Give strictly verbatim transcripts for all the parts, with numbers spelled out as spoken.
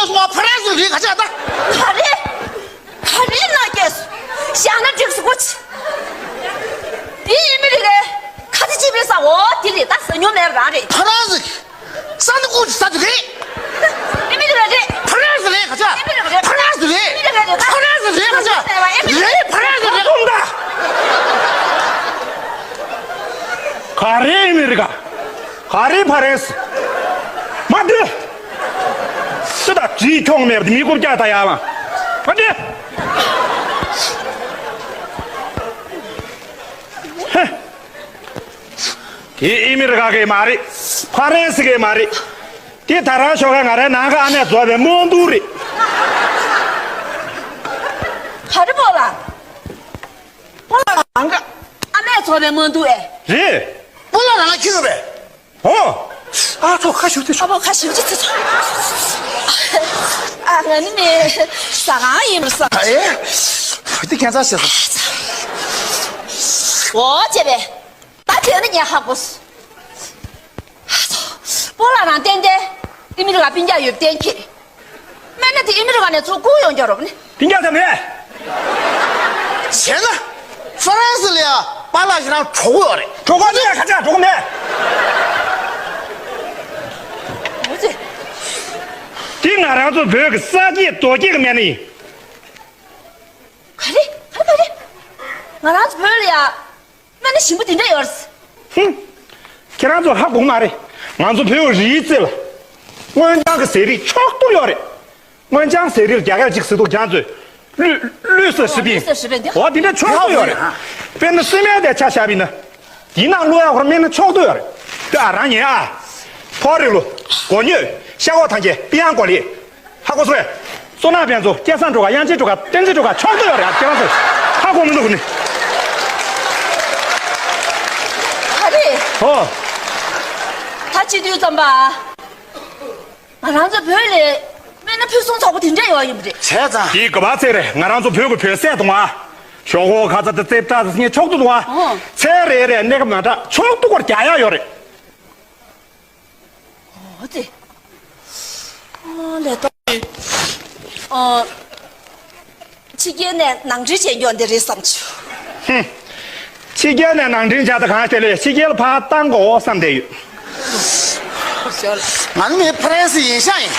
སོང་བ་ཕ་རན་སི་རེད་ག་ཅག་ད། ག་རེ། ག་རེ་ན་སྐྱེས་སོ། ཞག་ན་འགྲིག་སོ་གོ་ཆི། དེ་ཨི་མི་རི་ཀའི་ཁ་ཆེ་ཅི་བས་ས་འོ་དེ་རེད། ད་ཟ་ཉོ་མེད་རང་རེད། ཕ་རན་སི། ས་འདི་ཀུ་ཅི་ས་འདི་རེད། ཨི་མི་རི་ཀ་རེད། ཕ་རན་སི་རེད་ག་ཅག་ཨི་མི་རི་ཀ་རེད། ཕ་རན་སི་རེད། ཨི་མི་རི་ཀ་རེད། ཕ་རན་སི་རེད་ག་ཅག་ཨི་མི་རི་ཀ་རེད། ཕ་རན་སི་རེད། ཁོང་ད། ག་རེ་ཨི་མི་རི་ཀ་ག་རེ་ཕ་རན་སི། མ་འདི། ཅི་ད་བྲིས་ཁྱོང་མེད་པ་མི་རྐུབ་བཀྱག་ད་ཡ་མ། མ་འདི། ཧེ། དེ་ཨི་མི་རི་ཀ་གི་མ་རེད། ཕ་རན་སི་གི་མ་རེད། དེ་ད་རང་ཤོག་ཁ་ང་རའི་ནང་ག་ཨ་མས་བཟོས་པའི་སྨོན་འདུག་རེད། ག་རེ་སྤོ་ལགས། སྤོ་ལགས་རང་ག་ཨ་མས་བཟོས་པའི་སྨོན་འདུག་ཨེ། རེད། སྤོ་ལགས་རང་ཁྱེར་ཡོད་པས། ཨོ། ཨ་ཚོ་ཁ་ཤུགས་ཏེ་ཨ་ཕོ་ཁ་ཤུགས་ཅི་ཚེ་ཚོ། ཨ་ང་ནི་མི་ཟ་ཁང་ཡིན་པར་ས། ཨེ། བུ་དེ་ཁྱད་མཚར་ཤེས་སོང་། འོ་ཅེ་བས། ད་དེ་ནི་ངས་ཧ་གོ་སོང་། ཨ་ཚོ། སྤོ་ལགས་རང་ཏན་ཏན་ཨི་མི་རི་ཀ་སྤུན་ཀྱག་ཡོད་པ་གཏན་འཁེལ། སྨན་ན་དེ་ཨི་མི་རི་ཀ་ནས་ཚུར་བསྐུར་ཡོང་རྒྱུ་རེད་པ་ནི། སྤུན་ཀྱག་ད་མེད། བྱས་ན། ཧྥ་རན་སི་ལ་ཡ་པཱ་ལགས་ཁྱེད་རང་གྲོགས་པོ་ཡོད་རེད། གྲོགས་པོ་ནི་ཡ་ཁ་ཆག་གྲོགས་མེད། འོ་ཙི། དེ་ང་རང་ཚོ་བོད་ཀྱི་ས་སྐྱེས་རྡོ་སྐྱེས་ཀྱི་སྨན་ནི་ཡིན། ག་རེ་ག་རེ་ག་རེ། ང་རང་ཚོ་བོད་ལ་ཡ། སྨན་ནི་ཞིམ་པོ་དེ་འདྲ་ཡོད་རེད། ཧུམ། ཁྱེད་རང་ཚོ་ཧ་གོ་མ་རེད། ང་ཚོ་བོད་རིའི་རྩེ་ལ། སྔོ་ལྗང་གི་ཟས་རིགས་མཆོག་ཏུ་ཡོད་རེད། སྔོ་ལྗང་ཟས་རིགས་རྒྱ་སྐད་ཅིག་ཟེར་འདུག་ཁྱེད་རང་ཚོས། ལུས་ལུས་སུ་ཤི་བིན། ལུས་སུ་ཤི་བིན་དེ། འོ་དེ་འདྲ་མཆོག་ཏུ་ཡོད་རེད། དཔེར་ན་སིལ་མའི་དེ་ཆ་བཞག་པ་ཡིན་ན། དེའི་ནང་བླུག་ཡག་ཧོར་སྨན་ནི་མཆོག་ཏུ་ཡོད་རེད། དེ་ཨ་རང་ཉན་ཨ། ཕོ་རི་ལུ། གོ་སྙོད། ཤ་ཁོག་ཐང་ཆེན། པི་ཡང་གོ་ལི། ཧ་གོ་སོང་ངས། བསོད་ནམས་ཕན་ཚུན་སྐལ་བཟང་སྒྲོལ་དཀར། དབྱངས་ཅན་སྒྲོལ་དཀར། བསྟན་འཛིན་སྒྲོལ་དཀར་མཆོག་ཏུ་ཡོད་རེད་ཨ། ཁྱེད་རང་ཚོ་ཧ་གོ་མི་འདུག་གོ་ནི། ཨ་རེད། ཨོ། ད་སྤྱི་འཐུས་ཙམ་པ། ང་རང་ཚོ་བོད་ལ་སྨན་ཕུན་སུམ་ཚོགས་པོ་དེ་འདྲ་ཡོད་ཡིན་པ་རེད། བྱས་ཙང་། དེའི་དགོས་པ་ཚད་རེད། ང་རང་ཚོ་བོད་ཀྱི་བོད་ཟས་འདུག་ཨ། ཞོག་ཁོག་ཁ་ཚ་དང་རྩེ་བྲག་ཟེར་མཁན་མཆོག་ཏུ་འདུག་ཨ། ཨོ། ཚལ་རེ་རེ་སྣེ་ཁ་མ་དྲག་མཆོག་ཏུ་སྐོར་རྒྱག་ཡག་ཡོད་རེད། འོ་དེ། ཨ་ལས་ཏོ། ཨ། ཕྱི་རྒྱལ་ནས་ནང་འདྲེན་བྱས་མྱོང་འདི་རེད་བསམ་བྱུང་། ཧུམ། ཕྱི་རྒྱལ་ནས་ནང་འདྲེན་བྱ་ད་གང་བྱས་ལས་ཕྱི་རྒྱལ་ཕར་བཏང་དགོས་བསམ་བསྡད་ཡོད། ང་ནི་མི་ཕ་རན་སི་ཡིན་ཤག་ཡིན།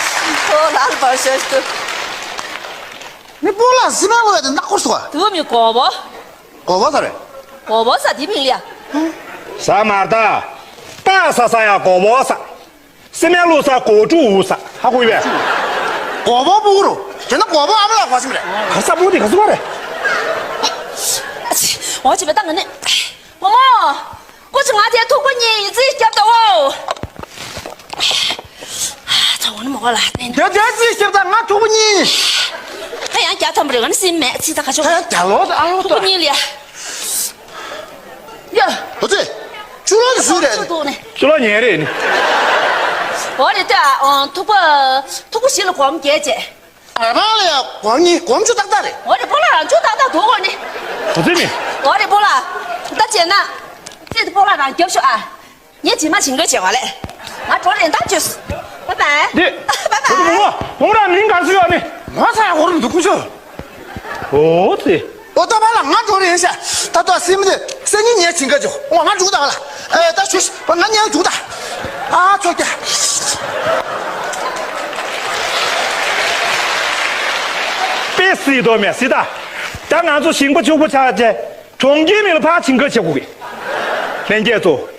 ཁོ་ལ་ལ་བར་ཤོད་ཤོད། མི་སྤོ་ལགས་སི་མ་ལོ་ཡ་དེ་ནག་པོ་སོ། དུ་མི་གོ་བོ། གོ་བོ་ས་རེད། གོ་བོ་ས་དེ་མིང་ལ་ཡ། ས་མར་ད། ཏ་ས་ས་ཡ་གོ་བོ་ས། སི་མེ་ལུ་ས་གོ་ཀྲུ་ས་ཧ་གོ་བས། གོ་བོ་སྤུ་གུ་རུ། དེ་ན་གོ་བོ་ཨ་མ་ལགས་གོ་ཤིམ་རེད། ག་ས་སྤུ་གུ་དེ་ག་ས་གོ་རེད། འོ་ཅི་བས་ད་ང་ནི། མོ་མོ། ཀུ་ཅི་ང་དེ་ཐུག་པ་གཉིས་ཡིན་རྩིས་རྒྱབ་ད་འོ། ཚ་འོ་ནི་མོ་གོ་ལ་ནི། དེ་དེ་རྩིས་རྒྱབ་ད་ང་ཐུག་པ་གཉིས། ཧ་ཡང་རྒྱ་ཐམ་རེ་ང་ནི་སིམ་མེད་རྩིས་ད་ག་ཆོག་ཧ་ཡང་རྒྱ་ལོ་ད་ཨ་ལོ་ད། ཐུག་པ་གཉིས་ལ་ཡ། ཡ། ཨོ་ཙི། ཆུ་ལོག་དེ་སུ་རེད། ཐུག་ནས། ཆུ་ལོག་ཉེ་རེད་ནི། འོ་རེད་ད། ཨང་ཐུག་པ། ཐུག་པ་བཞི་ལ་སྒོར་མོ་བརྒྱད་བྱས། ཨ་རང་ལ་ཡ་སྒོར་གཉིས་སྒོར་མོ་བཅུ་ཏག་ཏག་རེད། འོ་རེད་སྤོ་ལགས་རང་བཅུ་ཏག་ཏག་འདུག་གོ་ནི། ཨོ་ཙི་ནི། འོ་རེད་སྤོ་ལགས། ད་བྱས་ན། རྩིས་དེ་སྤོ་ལགས་རང་རྒྱབ་ཤོག་ཨ། ངས་རྗེས་མ་བྱིན་གོ་བྱེད་བ་ལས། ང་འགྲོ་རན་ད་བཅུས། བྷའི་བྷའི། འདི། བྷའི་བྷའི། བུ་མོ། བུ་མོ་རང་མིང་ག་རེ་ཟེར་ཡོད་ནི། ང་ཚ་ཡ་གོ་རུ་མི་འདུག་ཁུ་ཆོ། ཨོ་ཙི། ཨོ་ད་བ་ལ་ང་འགྲོ་རན་ཤ། ད་ལྟ་སེམས་དེ་སེམས་ཉིད་ཉལ་བྱིན་ག་ཅོ། ཨོ་ང་འཇུག་ད་བ་ལ། ཨེ་ད་ཆུ་ཤ་བ་ང་ཉལ་འཇུག་ད། ཨ་ཚོ་ཀྱ། དཔེ་སྲིད་དོ་མེད་སྲིད་ད། ད་ང་ཚོ་ཞིང་པ་ཕྱུག་པོ་ཆགས་ཏེ་གྲོང་ཁྱེར་མི་ལ་ཕར་བྱིན་ག་བྱེད་དགོས་གི། ལྷན་རྒྱས་ཚོ།